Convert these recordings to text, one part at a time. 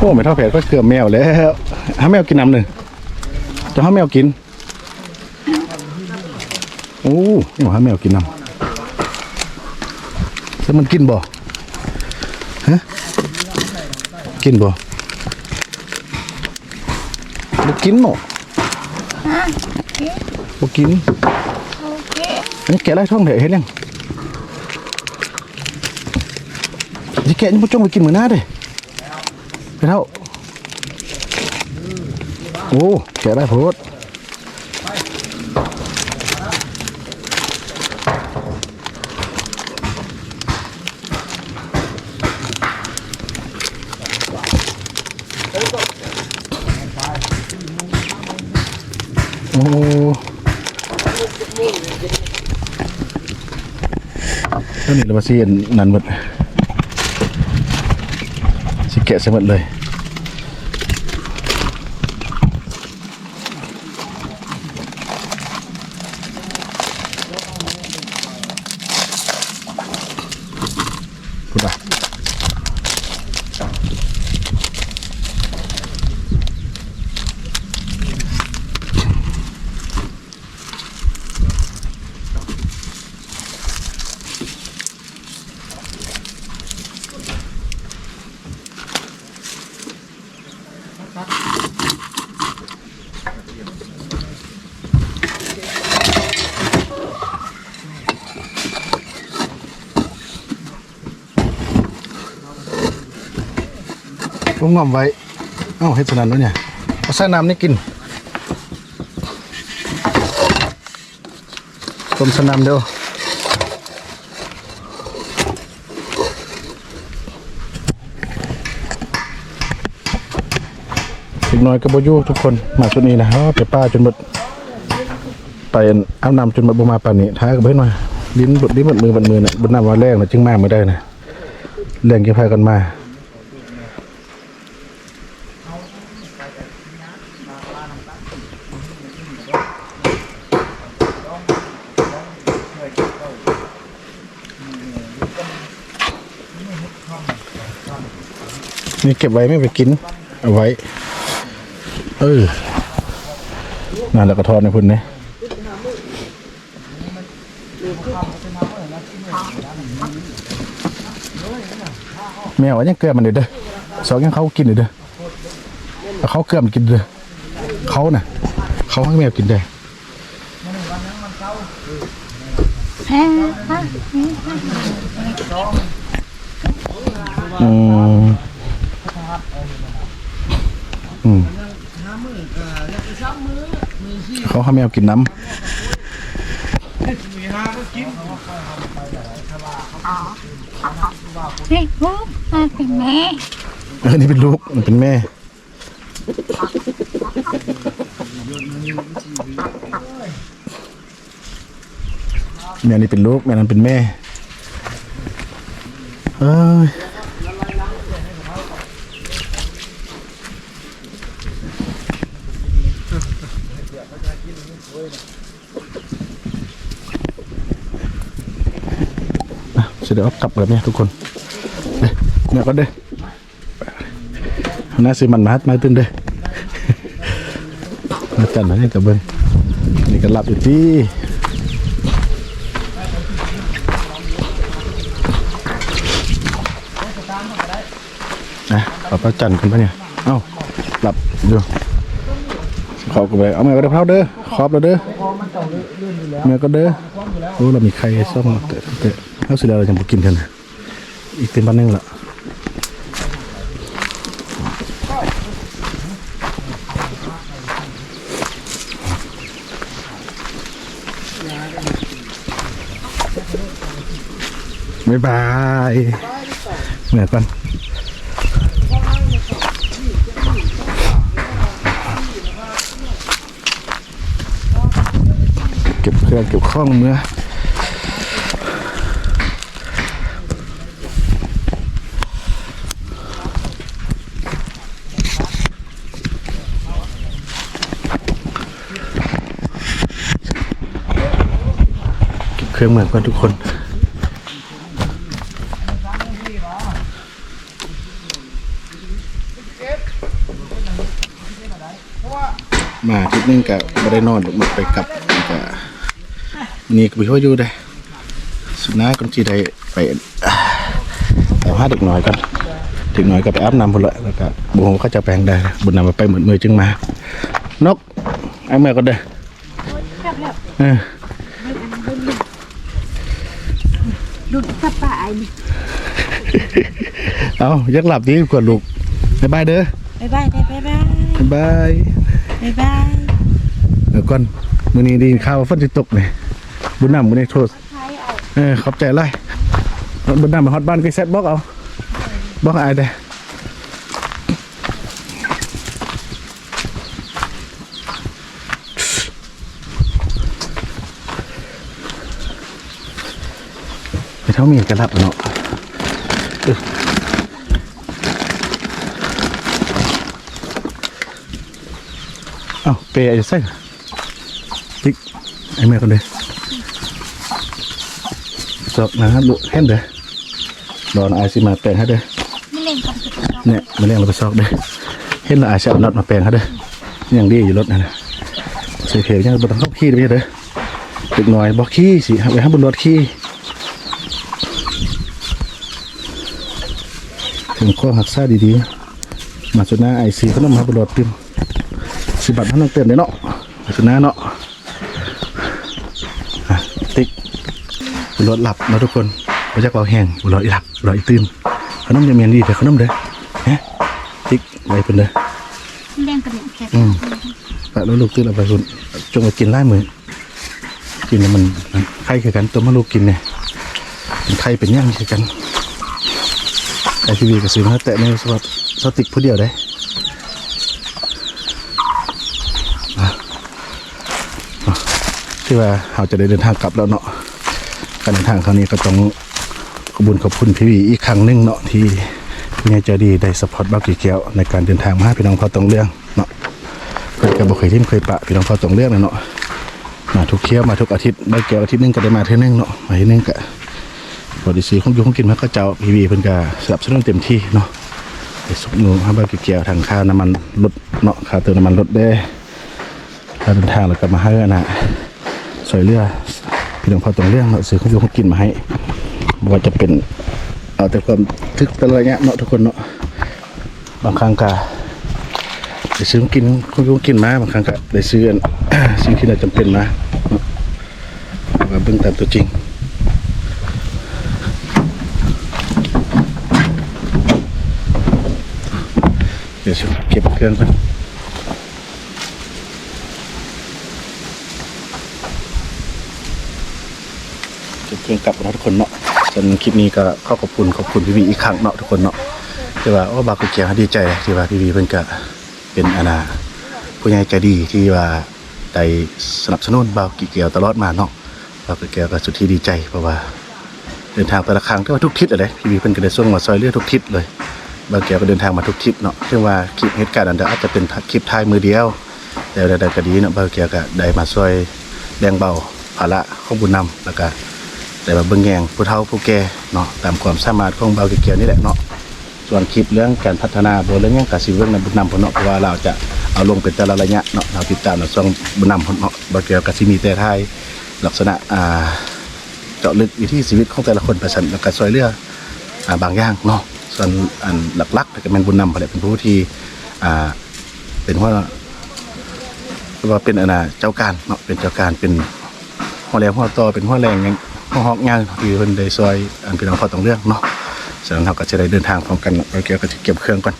ໂອ້ ແມ່ເຖົ້າແພດຂ້ອຍເກືອບແມວແລ້ວ. ໃຫ້ແມວກິນນ້ຳເດີ ຈະໃຫ້ແມວກິນ. ໂອ້ ຍັງໃຫ້ແມວກິນນ້ຳ. ແລ້ວມັນກິນບໍ່? ຮະ? ກິນບໍ່? ບໍ່ກິນເນາະ. ຮະ? ບໍ່ກິນ. ບໍ່ກິນ. ບໍ່ກິນ. ອັນນີ້ແກະຫຼາຍທ້ອງແທ້ ເຮັດຫຍັງ? ຊິແກະຍັງບໍ່ຈົ່ງໄປກິນມື້ໜ້າເດ້. ໄປເຖົ້າ. ໂອ້ ແກະໄດ້ໂພດ. ໂອ້ ຕົວນີ້ລະວ່າຊິອັນນັ້ນໝົດ ຊິແກະໃສ່ໝົດເລີຍ. ພຸ້ນນະ. ລົງງອມໄວ້. ເອົ້າ ເຮັດສະນັ້ນແລ້ວນີ້ ເອົາໃສ່ນ້ຳນີ້ກິນ. ຕົ້ມສະໜຳເດີ້. ເດັກນ້ອຍກໍບໍ່ຢູ່ທຸກຄົນ ມາຊຸດນີ້ນະ. ເອີ ໄປປ່າຈົນໝົດ ໄປອາບນ້ຳຈົນໝົດ ບໍ່ມາປານນີ້. ຖ້າກໍບໍ່ເຫັນວ່າຫຼິ້ນ ຫຼິ້ນໝົດມື້ໝົດມື້ນະ. ບຸນນຳວ່າແລງນະຈຶ່ງມາມື້ໃດນະ ແລງຈຶ່ງພາກັນມາ. ນີ້ເກັບໄວ້ ແມ່ໄປກິນ ເອົາໄວ້. ເອີ ນັ້ນແຫຼະ ກະທ້ອນໃຫ້ເພິ່ນເດ້. ແມວອັນຍັງເກືອມັນເດີ ຊອກຍັງເຂົ້າກິນເດີ ເອົາເຂົ້າເກືອມັນກິນເດີ. ເຂົ້ານະ ເຂົ້າໃຫ້ແມວກິນເດີ. ອືມ ອືມ ເຂົ້າໃຫ້ແມວກິນນຳ. ນີ້ລູກ ເປັນແມ່ ເອີ ນີ້ເປັນລູກ ເປັນແມ່. ແມ່ນີ້ເປັນລູກ ແມ່ນັ້ນເປັນແມ່. ເອີຍ ຊິໄດ້ອອກກັບແລ້ວແມ່ທຸກຄົນ. ເດີ ເມືອກ່ອນເດີ. ເອົາໜ້າ ຊື້ມັນມາໃຫ້ ມາຕື່ມເດີ. ມາຈັນ ອັນນີ້ກໍເບິ່ງ ນີ້ກໍຫຼັບຢູ່ຕິ. ອ່ະ ເອົາປາຈັນຂຶ້ນມານີ້. ເອົ້າ ຫຼັບຢູ່. ເຂົາກໍໄປເອົາ ເມືອກໍໄດ້ເຜົາເດີ ຂອບແລ້ວເດີ ເມືອກໍເດີ. ໂອ້ ລາວມີໄຂ່ສອງ ແຕ່ ແຕ່ເຮົາຊິແລ້ວ ລາວຍັງບໍ່ກິນເທື່ອນະ. ອີກເຕັມບາດໜຶ່ງລະ. ບາຍບາຍ ເມືອກ່ອນ. ເກັບເຄື່ອງເກັບຂອງເມືອ. ເກັບເຄື່ອງເມືອກ່ອນທຸກຄົນ. ເກັບ ມາທິດໜຶ່ງກະບໍ່ໄດ້ນອນ ໄປກັບ ກະມື້ນີ້ກະບໍ່ຮູ້ຢູ່ເດ້. ສຸດໜ້າກ່ອນຊິໄດ້ໄປຕາມຫາເດັກນ້ອຍກ່ອນ ເດັກນ້ອຍກະໄປອາບນ້ຳພຸ້ນລະ ລະກະບໍ່ຮູ້ເຂົາຈະໄປທາງໃດ. ບຸນນຳວ່າໄປມື້ອື່ນຈຶ່ງມາ. ນົກ ອ້າຍເມືອກ່ອນເດີ. ເອີ ເອົ້າ ຢາກຫຼັບຕິ ກວນລູກ. ບາຍບາຍເດີ. ບາຍບາຍເດີ ບາຍບາຍ ບາຍບາຍ ບາຍບາຍ. ເດີກ່ອນ ມື້ນີ້ໄດ້ຍິນຂ່າວວ່າຝົນຊິຕົກນີ້ ບຸນນຳມື້ນີ້ໂທດ. ເອີ ຂອບໃຈຫຼາຍ. ບຸນນຳໄປຮອດບ້ານກະແຊັດບອກເອົາ ບອກອ້າຍເດີ. ໄປເທົ່າມີກະຫຼັບເນາະ. ເອີ ເອົ້າ ເປຢູ່ໃສ? ຕິກ ໄອ້ແມ່ກ່ອນເດີ. ຊອກນະລູກ ເຫັນເດີ. ດອນ ອ້າຍຊິມາແປງໃຫ້ເດີ. ແມ່ນແລ້ວ ມາແລ້ງລະໄປຊອກເດີ. ເຫັນລະ ອ້າຍຊິເອົານັອດມາແປງໃຫ້ເດີ. ຍັງດີຢູ່ລົດຫັ້ນນະ. ໃສ່ເພວຍັງບໍ່ຕ້ອງຂັບຂີ່ເດີ. ເດັກນ້ອຍບໍ່ຂີ່ຊິ ໃຫ້ໄປໃຫ້ບຸນຫຼອດຂີ່. ເຖິງຂໍ້ຮັກສາດີໆ. ມາສຸດໜ້າ ອ້າຍຊື້ຂະໜົມໃຫ້ບຸນຫຼອດຕື່ມ. ຊິບັດໃຫ້ນ້ອງເຕີນເດ້ເນາະ ມາສຸດໜ້າເນາະ. ອາ ຕິກ ບຸນຫຼອດຫຼັບເນາະທຸກຄົນ. ບໍ່ຢາກເວົ້າແຮງ ບຸນຫຼອດອີ່ຫຼັບ ບຸນຫຼອດອີ່ຕື່ມ. ຂະໜົມຍັງແມ່ນດີແຕ່ຂະໜົມເດີ. ຮະ ຕິກ ໄວ້ເພິ່ນເດີ. ແລງກະແມ່ນແຄບ ອືມ ປະລູກຕື່ມເອົາໄປພຸ້ນ. ຈົ່ງໄວ້ກິນຫຼາຍມື້ ກິນແລ້ວມັນໄຄຄືກັນ. ຕົ້ມໃຫ້ລູກກິນແດ່ ເປັນໄຄເປັນຫຍັງຄືກັນ. ໄອທີວີກະຊື້ມາແຕ່ໃນສະຕິກຜູ້ດຽວເດ້. ຖືວ່າເຮົາຈະໄດ້ເດີນທາງກັບແລ້ວເນາະ. ການເດີນທາງຄັ້ງນີ້ກະຕ້ອງຂອບບຸນຂອບຄຸນພີ່ວີອີກຄັ້ງໜຶ່ງເນາະ ທີ່ຜູ້ໃຫຍ່ໃຈດີໄດ້ຊັບພອດບ່າວກີແກ້ວໃນການເດີນທາງມາຫາພີ່ນ້ອງເຜົ່າຕອງເຫຼືອງເນາະ. ເພິ່ນກະບໍ່ເຄີຍຖິ້ມເຄີຍປະພີ່ນ້ອງເຜົ່າຕອງເຫຼືອງແຫຼະເນາະ. ມາທຸກຖ້ຽວມາທຸກອາທິດ ບ່າວແກ້ວອາທິດໜຶ່ງກະໄດ້ມາເທື່ອໜຶ່ງເນາະ. ມາເທື່ອໜຶ່ງກະພໍໄດ້ຊື້ຂອງຢູ່ຂອງກິນມາໃຫ້ເຂົາເຈົ້າ. ພີ່ວີເພິ່ນກະສະໜັບສະໜູນເຕັມທີ່ເນາະ ໄດ້ຊຸກຍູ້ໃຫ້ບ່າວກີແກ້ວ ທັງຄ່ານ້ຳມັນລົດເນາະ ຄ່າເຕີມນ້ຳມັນລົດແດ່ ຄ່າເດີນທາງ ແລ້ວກະມາໃຫ້ອັນນ່າ ຊ່ວຍເຫຼືອພີ່ນ້ອງເຜົ່າຕອງເຫຼືອງເນາະ ຊື້ຂອງຢູ່ຂອງກິນມາໃຫ້. ບໍ່ວ່າຈະເປັນ ເອົາແຕ່ຄວາມທຶກແຕ່ລະໄລຍະເນາະທຸກຄົນເນາະ. ບາງຄັ້ງກະໄດ້ຊື້ຂອງກິນ ຂອງຢູ່ຂອງກິນມາ ບາງຄັ້ງກະໄດ້ຊື້ອັນ ສິ່ງທີ່ໜ້າຈຳເປັນມາເນາະ. ເຮົາກະເບິ່ງຕາມຕົວຈິງ. ດຽວຊິເກັບເຄື່ອງກ່ອນ. ເກັບເຄື່ອງກັບເນາະທຸກຄົນເນາະ. ສ່ວນຄລິບນີ້ກະຂໍຂອບຄຸນ ຂອບຄຸນພີ່ວີອີກຄັ້ງເນາະທຸກຄົນເນາະ ທີ່ວ່າ ໂອ້ ບ່າວກີແກ້ວດີໃຈ ທີ່ວ່າພີ່ວີເພິ່ນກະເປັນອັນນ່າ ຜູ້ໃຫຍ່ໃຈດີທີ່ວ່າໄດ້ສະໜັບສະໜູນບ່າວກີແກ້ວຕະຫຼອດມາເນາະ. ບ່າວກີແກ້ວກະສຸດທີ່ດີໃຈ ເພາະວ່າ ເດີນທາງແຕ່ລະຄັ້ງ ຖືວ່າທຸກທິດເລີຍເດ້ ພີ່ວີເພິ່ນກະໄດ້ສົ່ງມາຊ່ວຍເຫຼືອທຸກທິດເລີຍ. ບ່າວແກ້ວກະເດີນທາງມາທຸກທິດເນາະ ເຖິງວ່າຄລິບເຫດການນັ້ນອາດຈະເປັນຄລິບຖ່າຍມື້ດຽວ ແຕ່ໃດໆກະດີເນາະ ບ່າວແກ້ວກະໄດ້ມາຊ່ວຍແບ່ງເບົາພາລະຂອງບຸນນຳ ແລ້ວກະໄດ້ມາເບິ່ງແຍງຜູ້ເຖົ້າຜູ້ແກ່ເນາະ ຕາມຄວາມສາມາດຂອງບ່າວແກ້ວນີ້ແຫຼະເນາະ. ສ່ວນຄລິບເລື່ອງການພັດທະນາ ບໍ່ເລື່ອງຫຍັງກະຊິເບິ່ງນຳບຸນນຳພຸ້ນເນາະ ເພາະວ່າລາວຈະເອົາລົງເປັນແຕ່ລະໄລຍະເນາະ. ເຮົາຕິດຕາມນຳຊ່ອງບຸນນຳພຸ້ນເນາະ ບ່າວແກ້ວກະຊິມີແຕ່ຖ່າຍລັກສະນະ ອ່າ ເຈາະເລິກວິຖີຊີວິດຂອງແຕ່ລະຄົນໄປຊັ້ນ ແລ້ວກະຊ່ວຍເຫຼືອ ອ່າ ບາງຢ່າງເນາະ. ສ່ວນອັນຫຼັກໆກະແມ່ນບຸນນຳຫັ້ນແຫຼະ ເປັນຜູ້ທີ່ ອ່າ ເປັນຫົວ ເອີ້ນວ່າເປັນອັນນ່າເຈົ້າການເນາະ ເປັນເຈົ້າການ ເປັນຫົວແຮງຫົວຕໍ່ ເປັນຫົວແຮງຫຍັງ ຫົວຮອກໃຫຍ່ທີ່ເພິ່ນໄດ້ຊ່ວຍອັນພີ່ນ້ອງເຜົ່າຕອງເຫຼືອງເນາະ. ສະນັ້ນເຮົາກະຊິໄດ້ເດີນທາງພ້ອມກັນເນາະ. ບ່າວແກ້ວກະຊິເກັບເຄື່ອງກ່ອນ.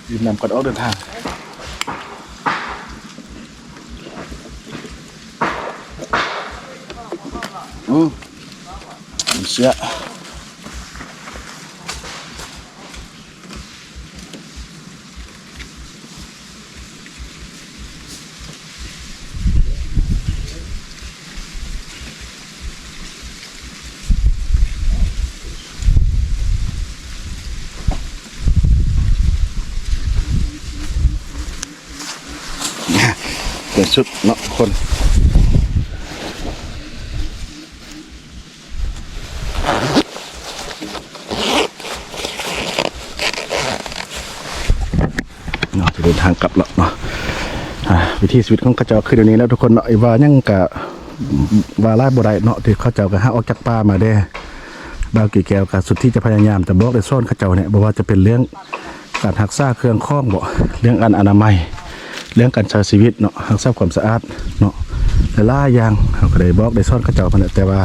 ດື່ມນ້ຳກ່ອນອອກເດີນທາງ. ອືມ ເສຍ. ສຸດເນາະຄົນ ເນາະ ຈະເດີນທາງກັບແລ້ວເນາະ ອ່າ ວິຖີຊີວິດຂອງເຂົາເຈົ້າຄືດຽວນີ້ແລ້ວທຸກຄົນເນາະ ອີວ່າຫຍັງກະວ່າຫຼາຍບໍ່ໄດ້ເນາະ ທີ່ເຂົາເຈົ້າກະຫາອອກຈາກປ່າມາເດ້ ບ່າວກີແກ້ວກະສຸດທີ່ຈະພະຍາຍາມຈະບອກໄດ້ສອນເຂົາເຈົ້ານີ້ ບໍ່ວ່າຈະເປັນເລື່ອງ ການຮັກສາເຄື່ອງຂອງເບາະ ເລື່ອງອັນອະນາໄມ ເລື່ອງການໃຊ້ຊີວິດເນາະ ຮັກສາຄວາມສະອາດເນາະ ຫຼາຍໆຢ່າງ ເຮົາກະໄດ້ບອກໄດ້ສອນເຂົາເຈົ້າຫັ້ນແຫຼະ ແຕ່ວ່າ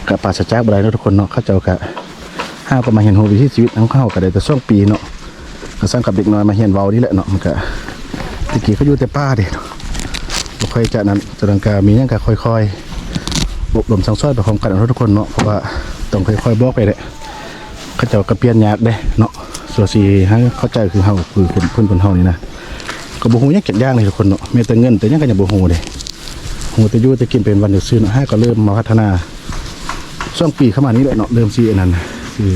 ກະປາສະຈາກບໍ່ໄດ້ເນາະທຸກຄົນເນາະ ເຂົາເຈົ້າກະ ເຮົາກະມາຮຽນຮູ້ວິຖີຊີວິດນຳເຂົາກະໄດ້ແຕ່ສອງປີເນາະ ກະສ່ຳກັບເດັກນ້ອຍມາຮຽນເວົ້ານີ້ແຫຼະເນາະ ມັນກະ ແຕ່ກີ້ເຂົາຢູ່ແຕ່ປ່າເດ້ ບໍ່ຄ່ອຍຈະນັ້ນ ສະນັ້ນກະມີຫຍັງກະຄ່ອຍໆອົບຮົມສັ່ງສອນໄປພ້ອມກັນເນາະທຸກຄົນເນາະ ເພາະວ່າຕ້ອງຄ່ອຍໆບອກໄປແຫຼະ ເຂົາເຈົ້າກະປ່ຽນຍາກເດ້ເນາະ ສ່ວນຊິໃຫ້ເຂົ້າໃຈຄືເຮົາ ຄືຄົນພື້ນຄົນເຮົານີ້ນະ ກະບໍ່ຮູ້ຫຍັງຈັກຢ່າງເລີຍທຸກຄົນເນາະ ແມ້ແຕ່ເງິນແຕ່ຫຍັງກະຍັງບໍ່ຮູ້ເດ້ ຮູ້ແຕ່ຢູ່ແຕ່ກິນໄປວັນໆຊື່ໆເນາະ ຫາກະເລີ່ມມາພັດທະນາ ສອງປີເຂົ້າມານີ້ແຫຼະເນາະ ເລີ່ມຊິອັນນັ້ນ ຄື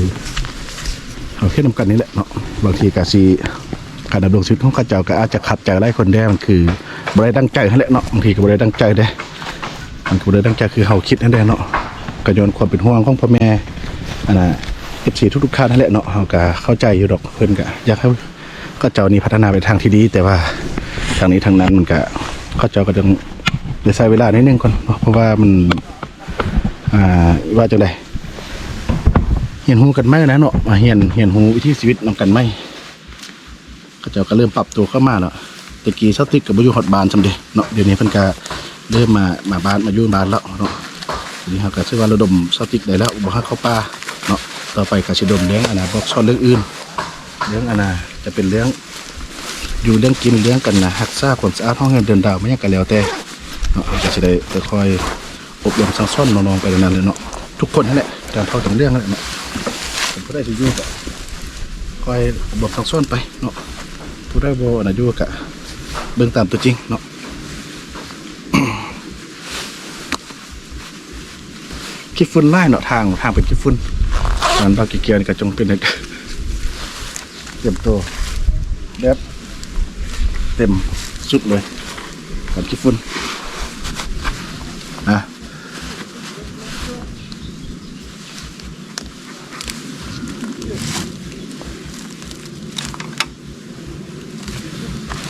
ເຮົາເຮັດນຳກັນນີ້ແຫຼະເນາະ ບາງທີກະຊິ ການດຳລົງຊີວິດຂອງເຂົາເຈົ້າກະອາດຈະຂັດໃຈຫຼາຍຄົນແດ່ ມັນຄືບໍ່ໄດ້ດັ່ງໃຈຫັ້ນແຫຼະເນາະ ບາງທີກະບໍ່ໄດ້ດັ່ງໃຈເດ້ ມັນກະບໍ່ໄດ້ດັ່ງໃຈຄືເຮົາຄິດຫັ້ນແດ່ເນາະ ກະຍ້ອນຄວາມເປັນຫ່ວງຂອງພໍ່ແມ່ ອັນນ່າ ເອັຟຊີທຸກໆທ່ານຫັ້ນແຫຼະເນາະ ເຮົາກະເຂົ້າໃຈຢູ່ດອກ ເພິ່ນກະຢາກໃຫ້ເຂົາເຈົ້ານີ້ພັດທະນາໄປທາງທີ່ດີ ແຕ່ວ່າທັງນີ້ທັງນັ້ນມັນກະ ເຂົາເຈົ້າກະຕ້ອງໄດ້ໃຊ້ເວລາໜ້ອຍໜຶ່ງກ່ອນເນາະ ເພາະວ່າມັນ ອ່າ ວ່າຈັ່ງໃດ ຮຽນຮູ້ກັນໃໝ່ນະເນາະ ມາຮຽນ ຮຽນຮູ້ວິຖີຊີວິດນຳກັນໃໝ່ ເຂົາເຈົ້າກະເລີ່ມປັບໂຕເຂົ້າມາແລ້ວ ແຕ່ກີ້ຊາວຕິກກະບໍ່ຢູ່ຮອດບ້ານຊ້ຳເດເນາະ ດຽວນີ້ເພິ່ນກະເລີ່ມມາ ມາບ້ານ ມາຢູ່ບ້ານແລ້ວເນາະ ດຽວນີ້ເຮົາກະຖືວ່າລະດົມຊາວຕິກໄດ້ແລ້ວ ບໍ່ໃຫ້ເຂົ້າປ່າເນາະ ຕໍ່ໄປກະຊິດົມເລື່ອງອັນນ່າ ບອກສອນເລື່ອງອື່ນ ເລື່ອງອັນນ່າ ຈະເປັນເລື່ອງຢູ່ເລື່ອງກິນ ເລື່ອງການຮັກສາຄວາມສະອາດ ຫ້ອງເຮືອນເດີ່ນດາວ ແມ່ນຫຍັງກະແລ້ວແຕ່ເນາະ ເຮົາກະຊິໄດ້ຄ່ອຍໆ ອົບຮົມສັ່ງສອນນ້ອງໆໄປນັ້ນແຫຼະເນາະ ທຸກຄົນຫັ້ນແຫຼະ ຕາມເຜົ່າຕາມເລື່ອງຫັ້ນແຫຼະເນາະ ເພິ່ນຜູ້ໃດຊິຢູ່ກະຄ່ອຍອົບຮົມສັ່ງສອນໄປເນາະ ຜູ້ໃດບໍ່ອັນນັ້ນຢູ່ກະເບິ່ງຕາມຕົວຈິງເນາະ ຂີ້ຝຸ່ນຫຼາຍເນາະ ທາງ ທາງເປັນຂີ້ຝຸ່ນ ນັ້ນ ບ່າວກີແກ້ວນີ້ກະຈົ່ງເປັນ ຕຽມໂຕແບບເຕັມຊຸດເລີຍ ກັນຂີ້ຝຸ່ນ ອ່ະ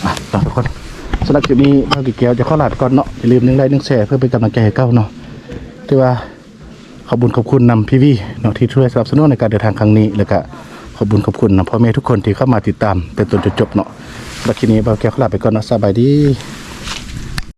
ອ່ະ ທຸກຄົນ ສຳລັບຄລິບນີ້ ບ່າວກີແກ້ວຈະຂໍລາໄປກ່ອນເນາະ ຢ່າລືມໜຶ່ງໄລຄ໌ໜຶ່ງແຊຣ໌ ເພື່ອເປັນກຳລັງໃຈໃຫ້ເກົ່າເນາະ ຖືວ່າ ຂອບບຸນຂອບຄຸນນຳພີວີເນາະ ທີ່ຊ່ວຍສະໜັບສະໜູນໃນການເດີນທາງຄັ້ງນີ້ ແລະກະຂອບບຸນຂອບຄຸນນຳພໍ່ແມ່ທຸກຄົນທີ່ເຂົ້າມາຕິດຕາມແຕ່ຕົ້ນຈົນຈົບເນາະ ສຳລັບຄລິບນີ້ ບ່າວແກ້ວຂໍລາໄປກ່ອນເນາະ ສະບາຍດີ.